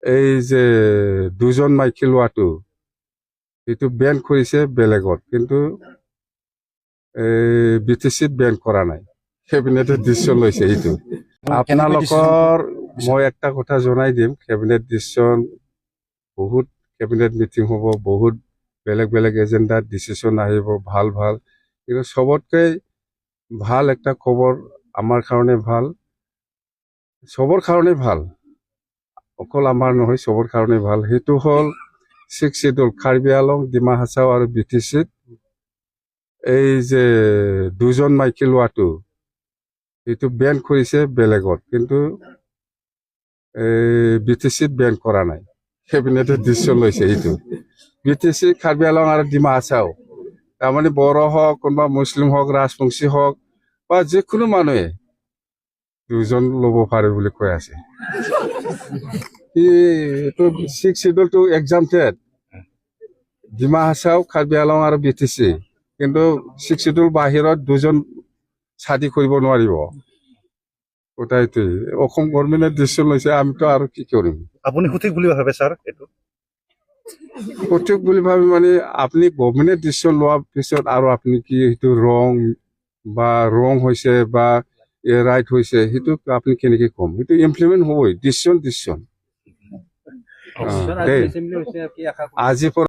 এই যে দুজন মাইকী লোৱাটো, সেইটো বেন কৰিছে বেলেগত, কিন্তু এই বিটিচিত বেন কৰা নাই। কেবিনেটে ডিচিশ্যন লৈছে সেইটো। আপোনালোকৰ মই একটা কথা জনাই দিম। কেবিনেট ডিচিশ্যন, বহুত কেবিনেট মিটিং হ'ব, বহুত বেলেগ বেলেগ এজেণ্ডাত ডিচিশ্যন আহিব ভাল ভাল। কিন্তু চবতকৈ ভাল একটা খবৰ, আমাৰ কাৰণে ভাল, চবৰ কাৰণে ভাল, অকল আমাৰ নহয়, চবৰ কাৰণে ভাল। সেইটো হ'ল ছিক্স চিডিউল কাৰ্বি আলং, ডিমা হাছাও আৰু বিটিচিত এই যে দুজন মাইকী লোৱাটো, সেইটো বেন কৰিছে বেলেগত, কিন্তু এই বিটিচিত বেন কৰা নাই। কেবিনেটে ডিচিশ্যন লৈছে সেইটো। বিটিচি, কাৰ্বি আলং আৰু ডিমা হাছাও, তাৰমানে বড়ো হওক, কোনোবা মুছলিম হওক, ৰাজবংশী হওক বা যিকোনো মানুহে দুজন ল'ব পাৰে বুলি কৈ আছে। কি এইটো ছিক্স চিডিউলটো এক্সামটেড ডিমা হাছাও, কাৰ্বি আলং আৰু বিটিচি। কিন্তু ছিক্স চিডিউল বাহিৰত দুজন চাদি কৰিব নোৱাৰিব। কথা এইটোৱেই। অসম গভৰ্ণমেণ্টে ডিচিশ্যন লৈছে, আমিতো আৰু কি কৰিম? আপুনি সঠিক বুলি ভাবে ছাৰ এইটো? সঠিক বুলি ভাবি মানে আপুনি গভৰ্ণমেণ্টে ডিচিশ্যন লোৱাৰ পিছত আৰু আপুনি কি সেইটো ৰং বা ৰং হৈছে বা ৰাইট হৈছে, সেইটো আপুনি কেনেকে ক'ম? সেইটো ইমপ্লিমেণ্ট হ'বই। ডিচিশ্যন ডিচিশ্যন দেই। আজিৰ পৰা।